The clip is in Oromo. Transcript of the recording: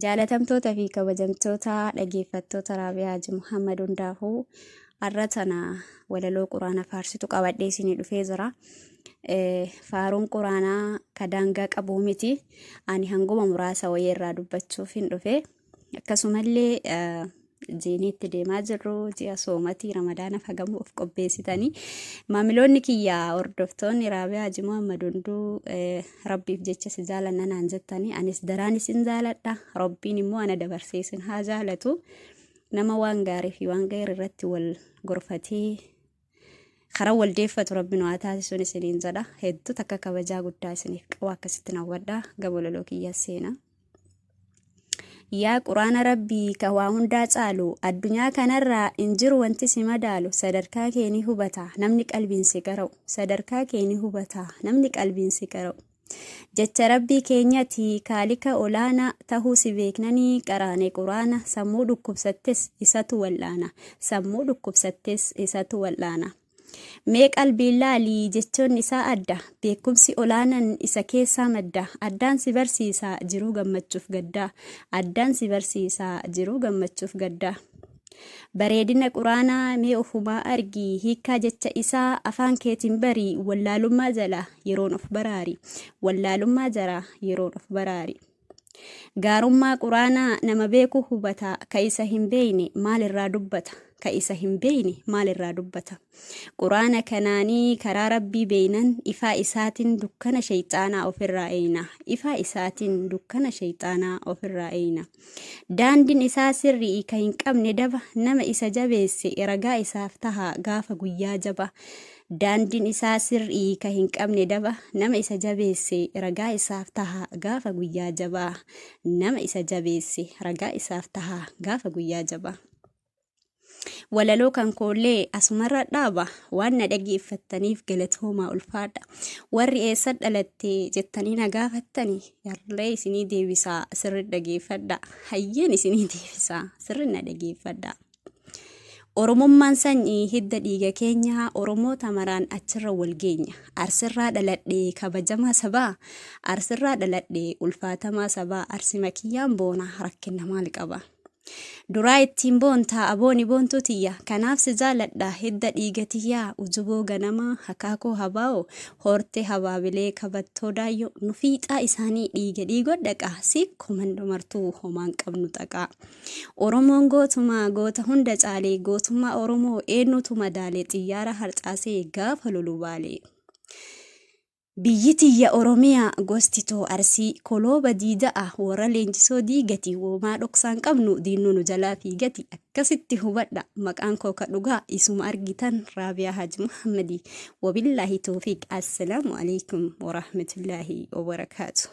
Jaalatamtoota fi kabajamtoota dhageeffattoota Raabiyaa Haji Muhammad hundaafuu har'a tana walaloo quraana faarsitu qabadhee isinii dhufee jira. Faaruun quraanaa ka daangaa qabuu miti. Ani hanguma muraasa wayii irraa dubbachuuf hin dhufe. Akkasumallee jiinii itti deemaa jirru ji'a soomatii ramadaana fagamuu of qopheessitanii maamiloonni kiyya hordoftoonni Raabiyaa Haji Muhammad hunduu rabbiif jecha si jaalanna naan jettanii anis daraan isin jaaladha rabbiin immoo ana dabarsee isin haa jaalatu nama waan gaarii fi waan gaarii irratti wal gorfatee karaa wal deeffatu rabbi nu haa taasisuun isiniin jedha hedduu takka kabajaa guddaa isiniif qabu akkasitti na hubadha gabololoo kiyya seenaa. Yaa Qur'aana Rabbii ka waa hundaa caalu Addunyaa kanarraa hin jiru wanti si madaalu Sadarkaa kee ni hubata namni qalbiin si qara'u Sadarkaa kee ni hubata namni qalbiin si qara'u Jecha Rabbii keenyati kaalika olaana Tahuu si beeknanii qaraane Qur'aana Sammuu dhukkubsattes isatu wal'aana Sammuu dhukkubsattes isatu wal'aana Mee qalbiin laali jechoonni isaa adda Beekkumsi olaanan isa keessaa madda Addaan si barsiisa jiruu gammachuuf gaddaa Addaan si barsiisa jiruu gammachuuf gaddaa Bareedina Quraanaa mee ofumaa argi Hiikkaa jecha isaa afaan keetiin bari Wallaalummaa jalaa yeroon of baraari Wallaalummaa jaraa yeroon of baraari Gaarummaa Quraanaa nama beeku hubata, ka isa hin beeyne maal irraa dubbata? Ka isa hin beeyne maal irraa dubbata? Quraana kanaanii karaa Rabbii beeynan ifaa isaatin dukkana sheyxaanaa ofirraa eeyna. Ifaa isaatin dukkana sheyxaanaa ofirraa eeyna. Daandin isaa sirri'i ka hin qabne daba, nama isa jabeesse ragaa isaaf taha gaafa guyyaa jaba. Daandin isaa sirrii ka hin qabne daba nama isa jabeesse ragaa isaaf taha gaafa guyyaa jabaa nama isa jabeesse ragaa isaaf taha gaafa guyyaa jabaa. Walaloo kan koollee asumarra dhaaba waan na dhageeffattaniif galatoomaa ulfaadha. Warri eessa dhalatte jettanii na gaafattani yarlee isinii deebisaa sirri dhageeffadha. Hayyeen isinii deebisaa sirri na dhageeffadha. Oromummaan sanyii hidda dhiiga keenyaa Oromoota maraan achirra wal geenya. Arsirraa dhaladhe kabajamaa sabaa Arsirraa dhaladhe ulfaatamaa sabaa Arsima kiyyaan boona rakkinna maal qaba. Duraa ittiin boonta abooni boontuu tiyya kanaaf si jaaladha hidda dhiiga tiyyaa ujuboo ganamaa hakaakoo habaa'o horte habaabilee kabattoo daayyo nu fiixaa isaanii dhiiga dhiigo dhaqa siikko mando martuu homaan qabnu xaqaa. Oromoon gootuma goota hunda caale gootummaa Oromoo eenyutu madaale xiyyaara harcaasee gaafa lolu baale. Biyyi tiyya Oromiyaa gosti too Arsii kolooba diida'a warra leenjisoo diigati womaa dhoksaan qabnu diinnu nu jalaa fiigati akkasitti hubadha maqaan koo ka dhugaa isuma argitan Raabiyaa Haji Muhammadi wabillaahi toofiq assalaamu alaikum warahmatullaahi wabarakaatu.